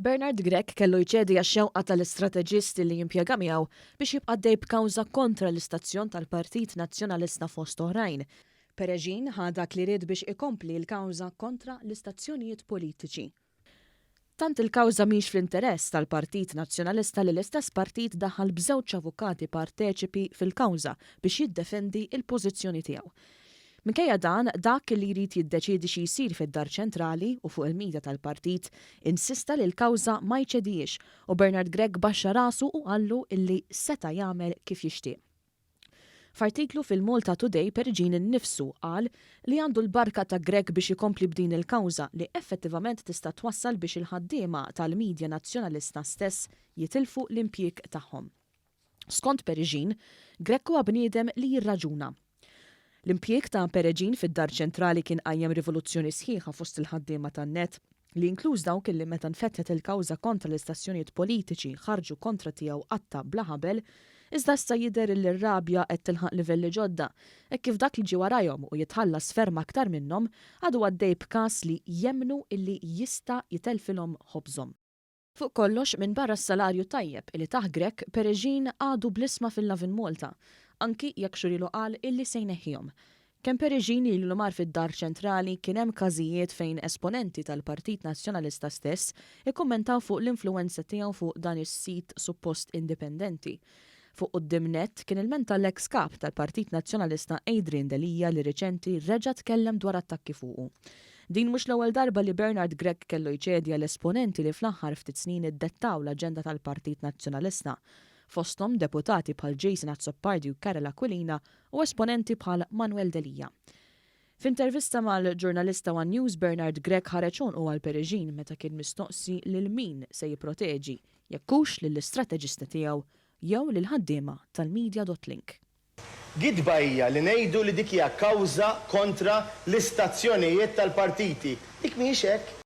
Bernard Grech kellu jċedi għax-xewqa tal-istrateġist li jimpjega miegħu biex jibqa' għaddej b'kawża kontra l-istazzjon tal-Partit Nazzjonalista fost oħrajn. Peregin ħa dak li ried biex ikompli l-kawża kontra l-istazzjonijiet politiċi. Tant il-kawża mhix fl-interess tal-Partit Nazzjonalista li l-istess partit daħal b'żewġ avukati parteċipi fil-kawża biex jiddefendi l-pożizzjoni tiegħu. Minkejja dan, dak li jrid jiddeċiedi xi jsir fid-Dar Ċentrali u fuq il-media tal-partit insista li l-kawża ma jċedihiex u Bernard Grech baxxa rasu u qallu illi seta' jagħmel kif jixtieq. F'artiklu fil-Malta Today Peregin innifsu qal li għandu l-barka ta' Grech biex ikompli b'din il-kawża li effettivament tista' twassal biex il-ħaddiema tal-media Nazzjonalista stess jitilfu l-impjieg tagħhom. Skont Peregin, Grech huwa bniedem li jirraġuna. L-impjieg ta' Peregin fid-Dar Ċentrali kien qajjem rivoluzzjoni sħiħa fost il-ħaddiema tan-NET, li inkluż dawk li meta nfetħet il-kawża kontra l-istazzjonijiet politiċi ħarġu kontra tiegħu qatta' bla ħabel, iżda issa jidher illi r-rabja qed tilħaq livelli ġodda, hekk kif dak li ġie warajhom u jitħallas ferm aktar minnhom għadu għaddej b'każ li jemmnu illi jista' jitellfilhom ħobżhom. Fuq kollox, minbarra s-salarju tajjeb li tah Grech, Peregin għadu bl-isma fil-Lovin Malta, anki jekk xhur ilu qal illi se jneħħihom. Kemm Peregin ilu li mar fid-Dar Ċentrali kien hemm każijiet fejn esponenti tal-Partit Nazzjonalista stess ikkummentaw fuq l-influwenza tiegħu fuq dan is-sit suppost indipendenti. Fuq quddiem nett kien ilmenta l-eks Kap tal-Partit Nazzjonalista Adrian Delia li riċenti reġa' tkellem dwar attakki fuqu. Din mhux l-ewwel darba li Bernard Grech kellu jċedi għal esponenti li fl-aħħar ftit snin iddettaw l-aġenda tal-Partit Nazzjonalista. Fosthom deputati bħal Jason Azzopardi u Karol Aquilina u esponenti bħal Manuel Delia. F'intervista mal-ġurnalista one News Bernard Grech ħareġ għonqu għal Peregin meta kien mistoqsi lil min se jipproteġi, jekk hux lill-istrateġista tiegħu jew lill-ħaddiema tal-Media dot Link. Gidba hija li ngħidu li dik hija kawża kontra l-istazzjonijiet tal-partiti. Dik mhijiex hekk.